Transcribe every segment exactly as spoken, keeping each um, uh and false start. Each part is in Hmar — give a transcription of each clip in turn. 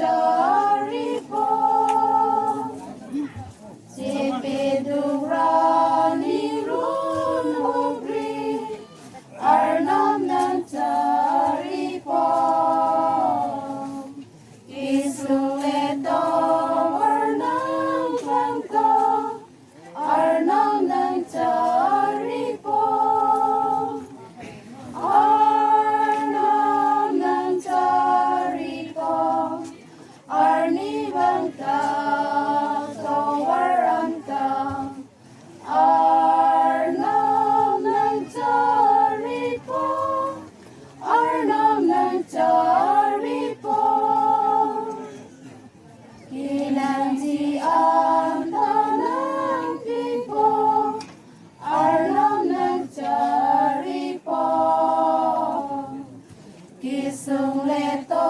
Taripo, Tipi Durani Run Mugri, Arnam Nang Taripo, Kisung Leto Arnam Nang Taripo, Arnam Nang Taripo, Arnam Nang Taripo, Arni Bangta Towaranta, Arnam Nang Taripo, Arnam Nang Taripo. Kinanti antanang pipo, Arnam Nang Taripo. Kisung Leto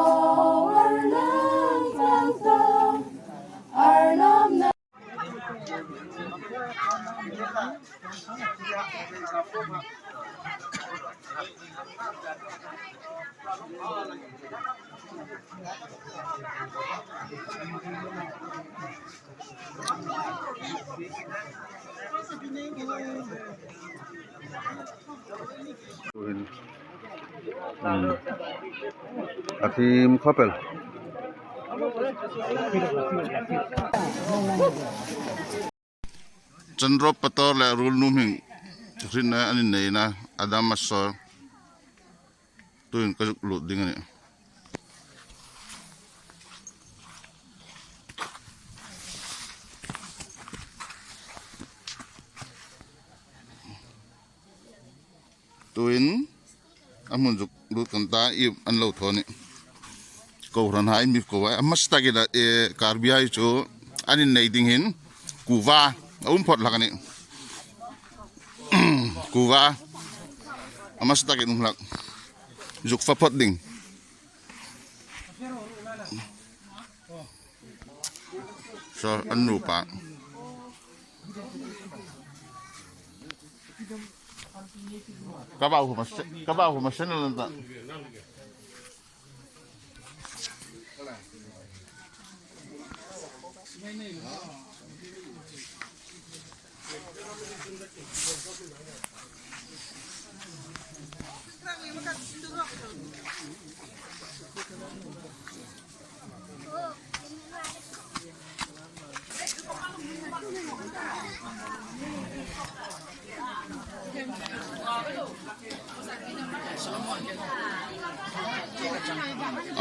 Arnam Nang Taripo, Arnam Nang Tuhin. Hmm. A thim khop el. Chandrop Pator le Rul Numhing rinna an inneina, Adam Masol. Tuhin ka zuk lut ding a nih. Tuhin a hmun zuk lut kan ta, i an lo thaw a nih. Kohranhai mi ko a, a hmasa takin a, e, Karbihai chu an innei ding hin kuva a um phot hlak a nih. Kuva a hmasa takin um hlak. Zuk fa phot ding. Saw an nupa. Ka bau huma se, ka bau huma se na lanta.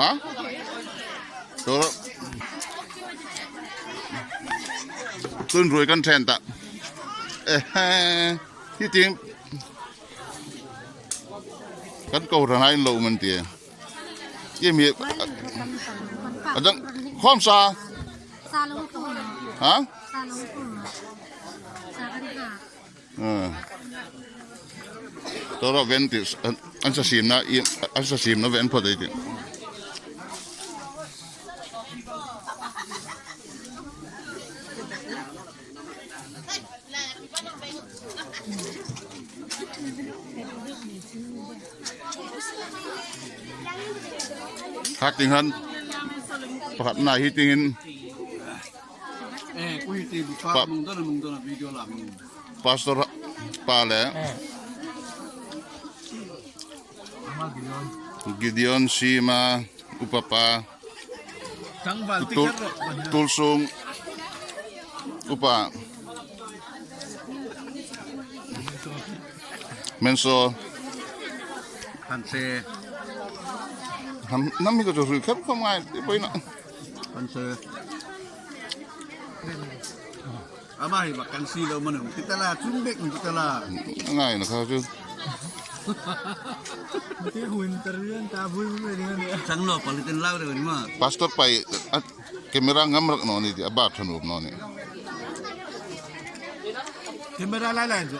Ha? Toro. Tun ruoi kan ṭhen ta. Eh, eh. Hi tieng. Kan kohranhai lo man ti. Ye mi. Adang khom sa. Sa lo ko. Ha? Sa lo ko. Sa kan ha. Ah. Toro ven ti, an, an sa sim na, i, an sa sim na ven phot ei ti. Kha ting han, pakhat na hi ting hin. Eh, ku hi ti bu pa, pa, mung dona, mung dona, video la mung. Pastor pa le. Eh. Gideon Sima, upa pa. Tul-, Tulsung upa. Menso. Hanse. Ham, nam mi ko jo ru kham kham ngai, ti poi na. Hanse. Ama hi ba kan si lo manu. Kita la, chung bek kita la. Ngai na kha chu. Ti hu interview an ta vui vui ni. Chang lo palitan lau de ni ma. Pastor pai, a, camera ngam rak naw ni ti, a ba than up naw ni. Camera lai lai chu.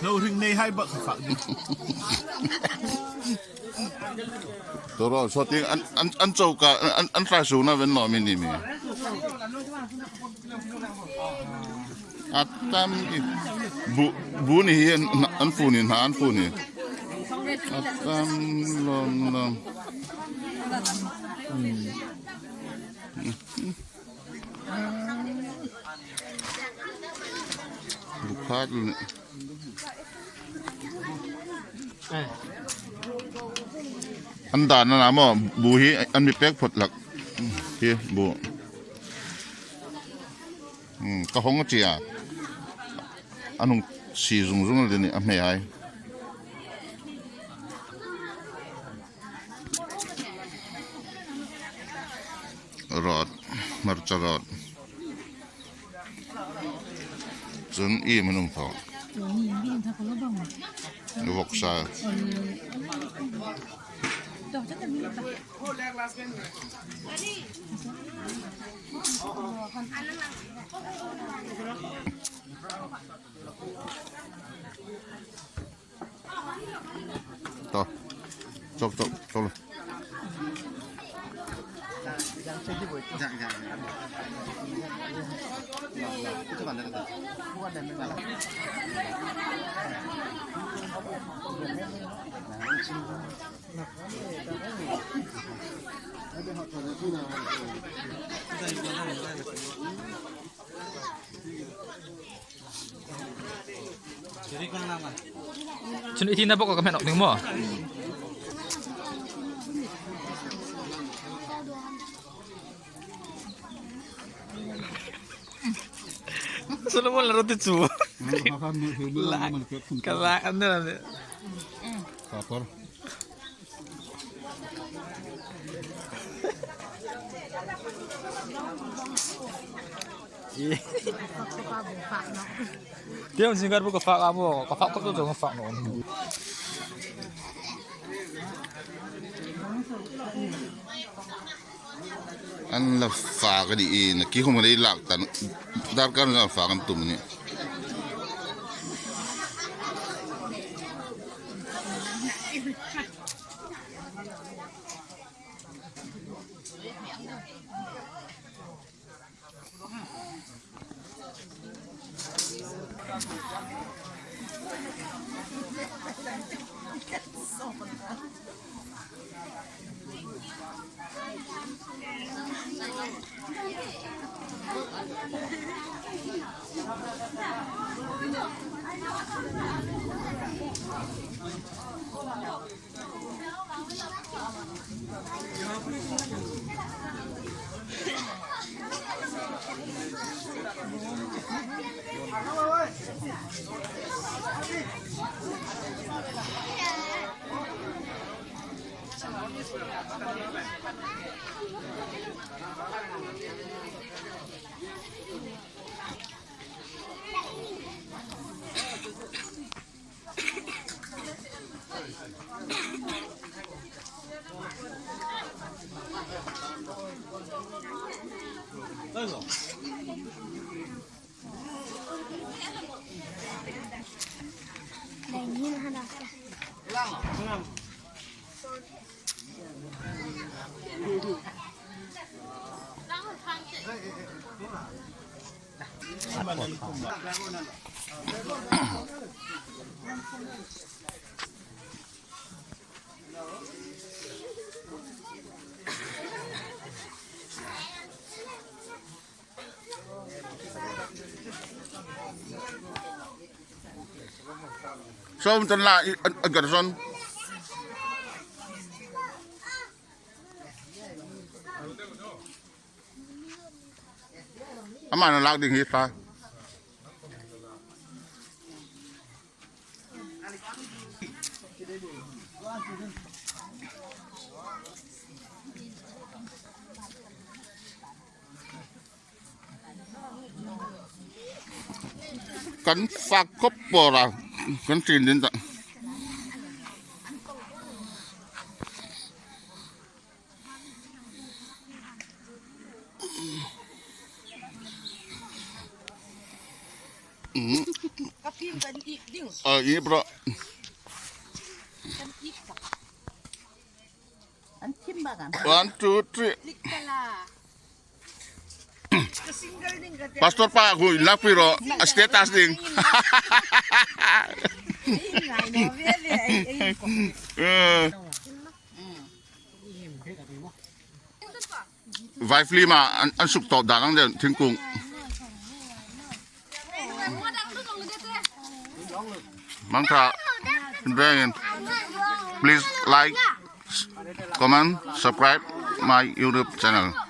Lo ring nei hai ba kha fa. Toro, so ti an, an, an chau ka, an, an trai su na ven lo mi ni mi. A tam i bu, bu ni hi an, an fu ni, na an fu ni. A tam lom lom. Hmm. Bukhat le. An dan a na maw, bu hi an mi pek phot hlak. Hi bu. Hmm, ka hawng a ṭi a. An hung si zung zung a ni a hme hai. Rawt, hmarcha rawt. Chun i manum thaw. Vawksa. Taw. Chawk, chawk, chawk le. Chun i tina bawk a ka hmet nawk ding maw? Solomon la roti chu. La, ka la an na. Papar. Tiang singar bu ka fak a maw, ka fak khop chu ka fak naw. An la fak a ni in, ki hum ka lak tan, darkar na fak an tum ni. Sawm tan la, i, a, a gar son. Ama na lak ding hi ta. Kan fak khop bawk a, kan ṭin ding ta. Ka phim kan ik ding. A, ik bro. Kan ik ta. An thim bak am? One, two, three. Click ta la. Pastor pa, hui, lak pi ro, a status ding. Eh. Vaiflima an, an suk tawp dan ang den thingkung. Mangtha, rengin. Please like, comment, subscribe my YouTube channel.